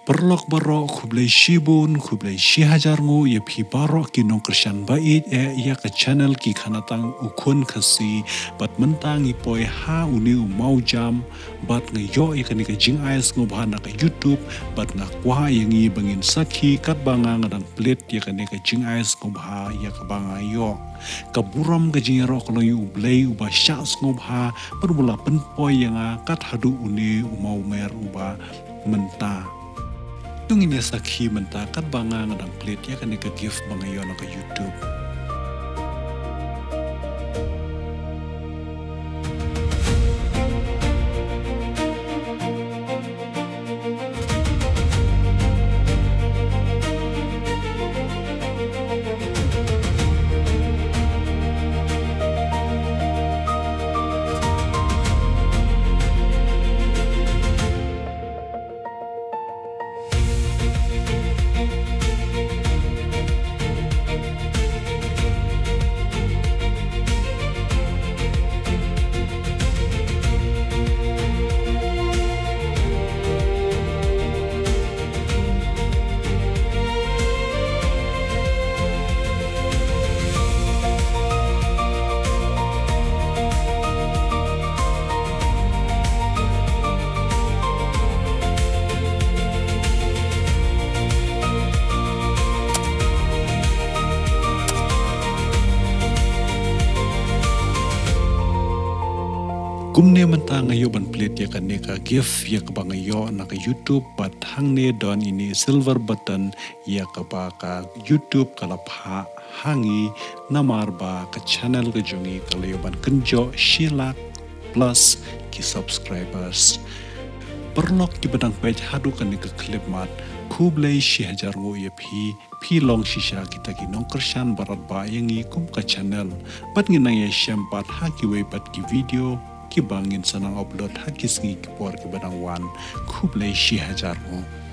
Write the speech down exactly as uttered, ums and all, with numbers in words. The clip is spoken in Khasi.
Paralok baroh, khublei shibun, khublei shihajar nguh ïa phi baroh ki nongkyrshan ba ïeit eh ïa ka channel Ki Khanatang U Khun Khasi. Bad mynta ngi poi ha une u mawjam, bad nga ïoh ïa kane ka jingai sngewbha na ka YouTube, bad nga kwah ïa ngi ba ngin sakhi katba nga nga dang plie ïa kane ka jingai sngewbha ïa kaba nga ïoh. Ka burom ka jingïaroh ka long ïa U Blei uba shah sngewbha, bad uba la pynpoi ïa nga kat haduh une u mawmer uba mynta. To ngin ïa sakhi mynta katba nga nga dang plie ïa kane ka gift ba nga ïoh na ka YouTube. Kumne mynta nga ïoh ban plie ïa kane ka gift ïa kaba nga ïoh na ka YouTube, bad hangne don ine silver button ïa kaba ka YouTube ka la phah ha ngi namar ba ka channel ka jong ngi ka la ïoh ban kynjoh shi lak plus ki subscribers. Paralok kiba dang peit haduh kane ka clip mat, khublei shihajar nguh ïa phi, phi long shisha kita ki nongkyrshan ba radbah ïa ngi kum ka channel. Bad ngin nang ïashem pat ha kiwei pat ki video kiba ngin sa nang upload ha ki sngi ki por kiba dang wan. Khublei shihajar nguh.